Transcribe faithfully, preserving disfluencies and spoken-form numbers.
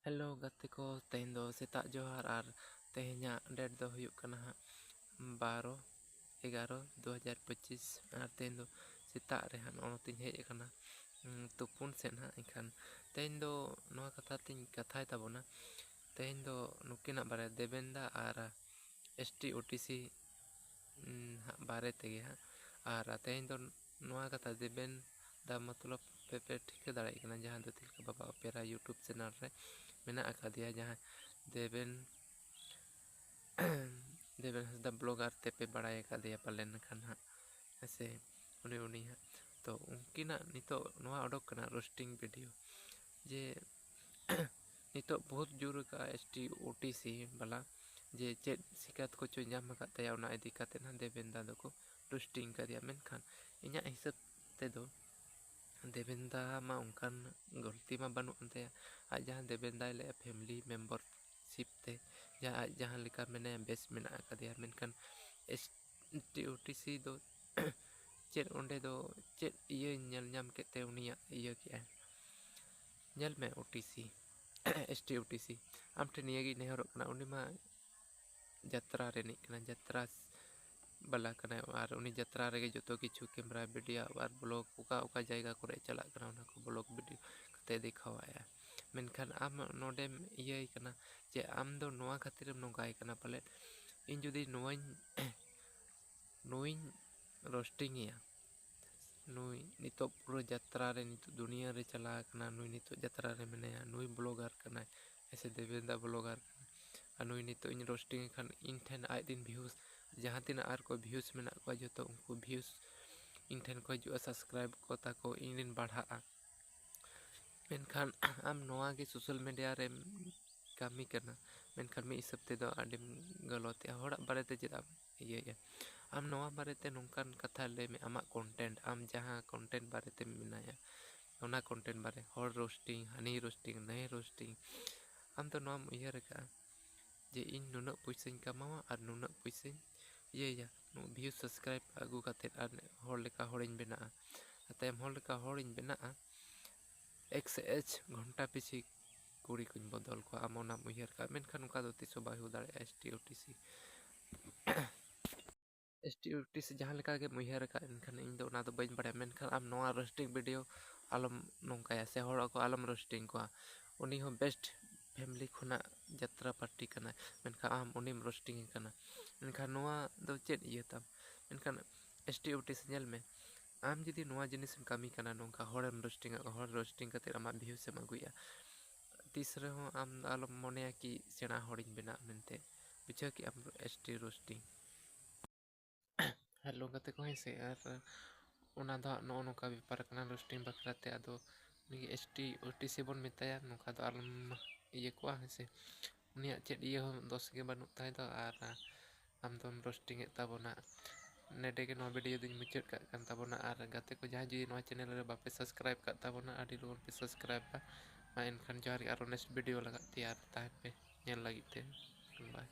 Hello ᱜᱟᱛᱮ ᱠᱚ, ᱛᱮᱦᱮᱧ ᱫᱚ ᱥᱮᱛᱟᱜ ᱡᱚᱦᱟᱨ᱾ ᱟᱨ ᱛᱮᱦᱮᱧᱟᱜ ᱰᱮᱴ ᱫᱚ ᱦᱩᱭᱩᱜ ᱠᱟᱱᱟ ᱦᱟᱸᱜ ᱵᱟᱨᱚ ᱮᱜᱟᱨᱚ ᱫᱩ ᱦᱟᱡᱟᱨ ᱯᱚᱸᱪᱤᱥ᱾ ᱟᱨ ᱛᱮᱦᱮᱧ ᱫᱚ ᱥᱮᱛᱟᱜ ᱨᱮ ᱦᱟᱸᱜ ᱱᱚᱜᱼᱚ ᱱᱚᱛᱮᱧ ᱦᱮᱡ ᱟᱠᱟᱱᱟ, ᱩᱸ, ᱛᱩᱯᱩᱱ ᱥᱮᱫ ᱦᱟᱸᱜ᱾ ᱮᱱᱠᱷᱟᱱ ᱛᱮᱦᱮᱧ ᱫᱚ ᱱᱚᱣᱟ ᱠᱟᱛᱷᱟ ᱛᱤᱧ ᱠᱟᱛᱷᱟᱭ ᱛᱟᱵᱚᱱᱟ᱾ ᱛᱮᱦᱮᱧ ᱫᱚ ᱱᱩᱠᱤᱱᱟᱜ ᱵᱟᱨᱮ, ᱫᱮᱵᱮᱱ ᱫᱟ ᱟᱨ S T O T C, ᱩᱸ, ᱦᱟᱸᱜ ᱵᱟᱨᱮ ᱛᱮᱜᱮ ᱦᱟᱸᱜ᱾ ᱟᱨ ᱛᱮᱦᱮᱧ ᱫᱚ ᱱᱚᱣᱟ ᱠᱟᱛᱷᱟ, ᱫᱮᱵᱮᱱ ᱫᱟ ᱢᱚᱛᱞᱚᱵ ᱯᱮ, ᱯᱮ ᱴᱷᱤᱠᱟᱹ ᱫᱟᱲᱮᱭᱟᱜ ᱠᱟᱱᱟ, ᱡᱟᱦᱟᱸ ᱫᱚ ᱛᱤᱞᱠᱟᱹ ᱵᱟᱵᱟ ᱚᱯᱮᱨᱟ YouTube ᱪᱮᱱᱮᱞ ᱨᱮ ᱢᱮᱱᱟᱜ ᱟᱠᱟᱫᱮᱭᱟ, ᱡᱟᱦᱟᱸ ᱫᱮᱵᱮᱱ, ᱫᱮᱵᱮᱱ ᱦᱟᱸᱥᱫᱟ ᱵᱞᱚᱜᱟᱨ ᱛᱮᱯᱮ ᱵᱟᱲᱟᱭ ᱟᱠᱟᱫᱮᱭᱟ ᱯᱟᱞᱮᱱ ᱠᱷᱟᱱ ᱦᱟᱸᱜ, ᱦᱮᱸ ᱥᱮ, ᱩᱱᱤ, ᱩᱱᱤ ᱦᱟᱸᱜ᱾ ᱛᱚ ᱩᱱᱠᱤᱱᱟᱜ ᱱᱤᱛᱚᱜ ᱱᱚᱣᱟ ᱚᱰᱚᱠ ᱠᱟᱱᱟ ᱨᱳᱥᱴᱤᱝ ᱵᱷᱤᱰᱤᱭᱳ, ᱡᱮ ᱱᱤᱛᱚᱜ ᱵᱚᱦᱩᱛ ᱡᱳᱨ ᱟᱠᱟᱫᱼᱟ S T O T C ᱵᱟᱞᱟ, ᱡᱮ ᱪᱮᱫ ᱥᱤᱠᱟᱭᱟᱛ ᱠᱚᱪᱚ ᱧᱟᱢ ᱟᱠᱟᱫ ᱛᱟᱭᱟ, ᱚᱱᱟ ᱤᱫᱤ ᱠᱟᱛᱮᱫ ᱦᱟᱸᱜ ᱫᱮᱵᱮᱱ ᱫᱟ ᱫᱚᱠᱚ ᱨᱳᱥᱴᱤᱝ ᱠᱟᱫᱮᱭᱟ᱾ ᱢᱮᱱᱠᱷᱟᱱ ᱤᱧᱟᱹᱜ ᱦᱤᱥᱟᱹᱵ ᱛᱮᱫᱚ ᱫᱮᱵᱮᱱ ᱫᱟ ᱢᱟ ᱚᱱᱠᱟᱱ ᱜᱟᱹᱞᱛᱤ ᱢᱟ ᱵᱟᱹᱱᱩᱜ ᱟᱱ ᱛᱟᱭᱟ᱾ ᱟᱡ ᱡᱟᱦᱟᱸ ᱫᱮᱵᱮᱱ ᱫᱟᱭ ᱞᱟᱹᱭᱟ ᱯᱷᱮᱢᱤᱞᱤ ᱢᱮᱢᱵᱟᱨᱥᱤᱯ ᱛᱮ, ᱡᱟᱦᱟᱸ ᱟᱡ ᱡᱟᱦᱟᱸ ᱞᱮᱠᱟ ᱢᱮᱱᱟᱭᱟ ᱵᱮᱥ ᱢᱮᱱᱟᱜ ᱟᱠᱟᱫᱮᱭᱟ, ᱢᱮᱱᱠᱷᱟᱱ S T O T C ᱫᱚ ᱪᱮᱫ ᱚᱸᱰᱮ ᱫᱚ ᱪᱮᱫ ᱤᱭᱟᱹ ᱧᱮᱞ ᱧᱟᱢ ᱠᱮᱫ ᱛᱮ ᱩᱱᱤᱭᱟᱜ ᱤᱭᱟᱹ ᱠᱮᱜᱼᱟᱭ? ᱧᱮᱞ ᱢᱮ O T C, S T O T C, ᱟᱢ ᱴᱷᱮᱱ ᱱᱤᱭᱟᱹ ᱜᱤᱧ ᱱᱮᱦᱚᱨᱚᱜ ᱠᱟᱱᱟ, ᱩᱱᱤ ᱢᱟ ᱡᱟᱛᱨᱟ ᱨᱤᱱᱤᱡ ᱠᱟᱱᱟᱭ, ᱡᱟᱛᱨᱟ ᱵᱟᱞᱟ ᱠᱟᱱᱟᱭ, ᱟᱨ ᱩᱱᱤ ᱡᱟᱛᱨᱟ ᱨᱮᱜᱮ ᱡᱚᱛᱚ ᱠᱤᱪᱷᱩ ᱠᱮᱢᱮᱨᱟ, ᱵᱷᱤᱰᱤᱭᱳ, ᱟᱨ ᱵᱞᱚᱜ, ᱚᱠᱟ ᱚᱠᱟ ᱡᱟᱭᱜᱟ ᱠᱚᱨᱮ ᱪᱟᱞᱟᱜ ᱠᱟᱱᱟ, ᱚᱱᱟ ᱠᱚ ᱵᱞᱚᱜ ᱵᱷᱤᱰᱤᱭᱳ ᱠᱟᱛᱮ ᱫᱮᱠᱷᱟᱣᱟᱭᱟ᱾ ᱢᱮᱱᱠᱷᱟᱱ ᱟᱢ ᱱᱚᱰᱮᱢ ᱤᱭᱟᱹᱭ ᱠᱟᱱᱟ ᱡᱮ ᱟᱢ ᱫᱚ ᱱᱚᱣᱟ ᱠᱷᱟᱹᱛᱤᱨᱮᱢ ᱱᱚᱝᱠᱟᱭ ᱠᱟᱱᱟ ᱯᱟᱞᱮᱫ, ᱤᱧ ᱡᱩᱫᱤ ᱱᱚᱣᱟᱧ, ᱱᱩᱭᱤᱧ ᱨᱳᱥᱴᱤᱝ ᱮᱭᱟ, ᱱᱩᱭ ᱱᱤᱛᱚᱜ ᱯᱩᱨᱟᱹ ᱡᱟᱛᱨᱟ ᱨᱮ, ᱱᱤᱛᱚᱜ ᱫᱩᱱᱤᱭᱟᱹ ᱨᱮ ᱪᱟᱞᱟᱣ ᱟᱠᱟᱱᱟ, ᱱᱩᱭ ᱱᱤᱛᱚᱜ ᱡᱟᱛᱨᱟ ᱨᱮ ᱢᱮᱱᱟᱭᱟ, ᱱᱩᱭ ᱵᱞᱚᱜᱟᱨ ᱠᱟᱱᱟᱭ, ᱦᱮᱸ ᱥᱮ, ᱫᱮᱵᱮᱱ ᱫᱟ ᱵᱞᱚᱜᱟᱨ ᱠᱟᱱᱟᱭ᱾ ᱟᱨ ᱱᱩᱭ ᱱᱤᱛᱚᱜ ᱤᱧ ᱨᱳᱥᱴᱤᱝ ᱮ ᱠᱷᱟᱱ ᱤᱧ ᱴᱷᱮᱱ ᱟᱡ ᱨᱮᱱ ᱵᱷᱤᱭᱩᱥ, ᱡᱟᱦᱟᱸ ᱛᱤᱱᱟᱹᱜ ᱟᱨ ᱠᱚ ᱵᱷᱤᱭᱩᱥ ᱢᱮᱱᱟᱜ ᱠᱚᱣᱟ, ᱡᱚᱛᱚ ᱩᱱᱠᱩ ᱵᱷᱤᱭᱩᱥ ᱤᱧ ᱴᱷᱮᱱ ᱠᱚ ᱦᱤᱡᱩᱜᱼᱟ, ᱥᱟᱵᱥᱠᱨᱟᱭᱤᱵ ᱠᱚ ᱛᱟᱠᱚ ᱤᱧ ᱨᱮᱱ ᱵᱟᱲᱦᱟᱜᱼᱟ᱾ ᱢᱮᱱᱠᱷᱟᱱ ᱟᱢ ᱱᱚᱣᱟ ᱜᱮ ᱥᱳᱥᱟᱞ ᱢᱤᱰᱤᱭᱟ ᱨᱮᱢ ᱠᱟᱹᱢᱤ ᱠᱟᱱᱟ, ᱢᱮᱱᱠᱷᱟᱱ ᱢᱤᱫ ᱦᱤᱥᱟᱹᱵ ᱛᱮᱫᱚ ᱟᱹᱰᱤᱢ ᱜᱟᱞᱚᱛᱮᱜᱼᱟ᱾ ᱦᱚᱲᱟᱜ ᱵᱟᱨᱮᱛᱮ ᱪᱮᱫᱟᱜ ᱮᱢ ᱤᱭᱟᱹᱭᱮᱫᱼᱟ? ᱟᱢ ᱱᱚᱣᱟ ᱵᱟᱨᱮᱛᱮ ᱱᱚᱝᱠᱟᱱ ᱠᱟᱛᱷᱟ ᱞᱟᱹᱭ ᱢᱮ, ᱟᱢᱟᱜ ᱠᱚᱱᱴᱮᱱᱴ, ᱟᱢ ᱡᱟᱦᱟᱸ ᱠᱚᱱᱴᱮᱱᱴ ᱵᱟᱨᱮᱛᱮ ᱢᱮᱱᱟᱭᱟ, ᱚᱱᱟ ᱠᱚᱱᱴᱮᱱᱴ ᱵᱟᱨᱮ, ᱦᱚᱲ ᱨᱳᱥᱴᱤᱝ, ᱦᱟᱹᱱᱤ ᱨᱳᱥᱴᱤᱝ, ᱱᱟᱹᱭ ᱨᱳᱥᱴᱤᱝ, ᱟᱢ ᱫᱚ ᱱᱚᱣᱟᱢ ᱩᱭᱦᱟᱹᱨ ᱟᱠᱟᱫᱼᱟ ᱡᱮ ᱤᱧ ᱱᱩᱱᱟᱹᱜ ᱯᱚᱭᱥᱟᱧ ᱠᱟᱢᱟᱣᱟ ᱟᱨ ᱱᱩᱱᱟᱹᱜ ᱯᱚᱭᱥᱟᱧ ᱤᱭᱟᱹᱭᱟ, ᱵᱷᱤᱭᱩ ᱥᱟᱵᱥᱠᱨᱟᱭᱤᱵ ᱟᱹᱜᱩ ᱠᱟᱛᱮᱫ ᱟᱨ ᱦᱚᱲ ᱞᱮᱠᱟ ᱦᱚᱲᱤᱧ ᱵᱮᱱᱟᱜᱼᱟ᱾ ᱟᱨ ᱛᱟᱭᱚᱢ ᱦᱚᱲ ᱞᱮᱠᱟ ᱦᱚᱲᱤᱧ ᱵᱮᱱᱟᱜᱼᱟ, ᱮᱠᱥ ᱮᱪ ᱜᱷᱚᱱᱴᱟ ᱯᱤᱪᱷᱤ ᱠᱩᱲᱤ ᱠᱚᱧ ᱵᱚᱫᱚᱞ ᱠᱚᱣᱟ, ᱟᱢ ᱚᱱᱟᱢ ᱩᱭᱦᱟᱹᱨ ᱠᱟᱜᱼᱟ, ᱢᱮᱱᱠᱷᱟᱱ ᱚᱱᱠᱟ ᱫᱚ ᱛᱤᱥ ᱦᱚᱸ ᱵᱟᱭ ᱦᱩᱭ ᱫᱟᱲᱮᱭᱟᱜᱼᱟ᱾ S T O T C, S T O T C ᱡᱟᱦᱟᱸ ᱞᱮᱠᱟ ᱜᱮᱢ ᱩᱭᱦᱟᱹᱨ ᱟᱠᱟᱫ, ᱮᱱᱠᱷᱟᱱ ᱤᱧ ᱫᱚ ᱚᱱᱟ ᱫᱚ ᱵᱟᱹᱧ ᱵᱟᱲᱟᱭᱟ, ᱢᱮᱱᱠᱷᱟᱱ ᱟᱢ ᱱᱚᱣᱟ roasting video ᱟᱞᱚᱢ ᱱᱚᱝᱠᱟᱭᱟ ᱥᱮ ᱦᱚᱲ ᱠᱚ ᱟᱞᱚᱢ roasting ᱠᱚᱣᱟ᱾ ᱩᱱᱤ ᱦᱚᱸ best family ᱠᱷᱚᱱᱟᱜ ᱡᱟᱛᱨᱟ party ᱠᱟᱱᱟᱭ, ᱢᱮᱱᱠᱷᱟᱱ ᱟᱢ ᱩᱱᱤᱢ roasting ᱮ ᱠᱟᱱᱟ᱾ ᱢᱮᱱᱠᱷᱟᱱ ᱱᱚᱣᱟ ᱫᱚ ᱪᱮᱫ ᱤᱭᱟᱹ ᱛᱟᱢ? ᱢᱮᱱᱠᱷᱟᱱ S T O T C ᱧᱮᱞ ᱢᱮ, ᱟᱢ ᱡᱩᱫᱤ ᱱᱚᱣᱟ ᱡᱤᱱᱤᱥ ᱮᱢ ᱠᱟᱹᱢᱤ ᱠᱟᱱᱟ, ᱱᱚᱝᱠᱟ ᱦᱚᱲᱮᱢ roasting ᱟᱠᱚ, ᱦᱚᱲ roasting ᱠᱟᱛᱮ ᱟᱢᱟᱜ views ᱮᱢ ᱟᱹᱜᱩᱭᱮᱫᱼᱟ, ᱛᱤᱥ ᱨᱮᱦᱚᱸ ᱟᱢ ᱫᱚ ᱟᱞᱚᱢ ᱢᱚᱱᱮᱭᱟ ᱠᱤ ᱥᱮᱬᱟ ᱦᱚᱲᱤᱧ ᱵᱮᱱᱟᱜ ᱢᱮᱱᱛᱮ, ᱵᱩᱡᱷᱟᱹᱣ ᱠᱮᱜ ᱟᱢ? S T roasting᱾ Hello ᱜᱟᱛᱮ ᱠᱚ, ᱦᱮᱸ ᱥᱮ, ᱟᱨ ᱚᱱᱟ ᱫᱚ ᱦᱟᱸᱜ ᱱᱚᱜᱼᱚ ᱱᱚᱝᱠᱟ ᱵᱮᱯᱟᱨ ᱠᱟᱱᱟ roasting ᱵᱟᱠᱷᱨᱟ ᱛᱮ᱾ ᱟᱫᱚ ᱩᱱᱤ S T O T C ᱵᱚᱱ ᱢᱮᱛᱟᱭᱟ, ᱱᱚᱝᱠᱟ ᱫᱚ ᱟᱞᱚᱢ ᱤᱭᱟᱹ ᱠᱚᱜᱼᱟ, ᱦᱮᱸ ᱥᱮ᱾ ᱩᱱᱤᱭᱟᱜ ᱪᱮᱫ ᱤᱭᱟᱹ ᱦᱚᱸ ᱫᱚᱥ ᱜᱮ ᱵᱟᱹᱱᱩᱜ ᱛᱟᱭ ᱫᱚ, ᱟᱨ ᱟᱢ ᱫᱚᱢ roasting ᱮᱫ ᱛᱟᱵᱚᱱᱟ᱾ ᱱᱮᱰᱮ ᱜᱮ ᱱᱚᱣᱟ video ᱫᱚᱧ ᱢᱩᱪᱟᱹᱫ ᱠᱟᱜ ᱠᱟᱱ ᱛᱟᱵᱚᱱᱟ᱾ ᱟᱨ ᱜᱟᱛᱮ ᱠᱚ, ᱡᱟᱦᱟᱸᱭ ᱡᱩᱫᱤ ᱱᱚᱣᱟ channel ᱨᱮ ᱵᱟᱯᱮ subscribe ᱠᱟᱜ ᱛᱟᱵᱚᱱᱟ, ᱟᱹᱰᱤ ᱞᱚᱜᱚᱱ ᱯᱮ subscribe ᱟ᱾ ᱢᱟ ᱮᱱᱠᱷᱟᱱ ᱡᱚᱦᱟᱨ ᱜᱮ, ᱟᱨᱚ next video ᱞᱟᱜᱟᱜ ᱛᱮᱭᱟᱨ ᱛᱟᱦᱮᱱ ᱯᱮ ᱧᱮᱞ ᱞᱟᱹᱜᱤᱫ ᱛᱮ᱾ Bye᱾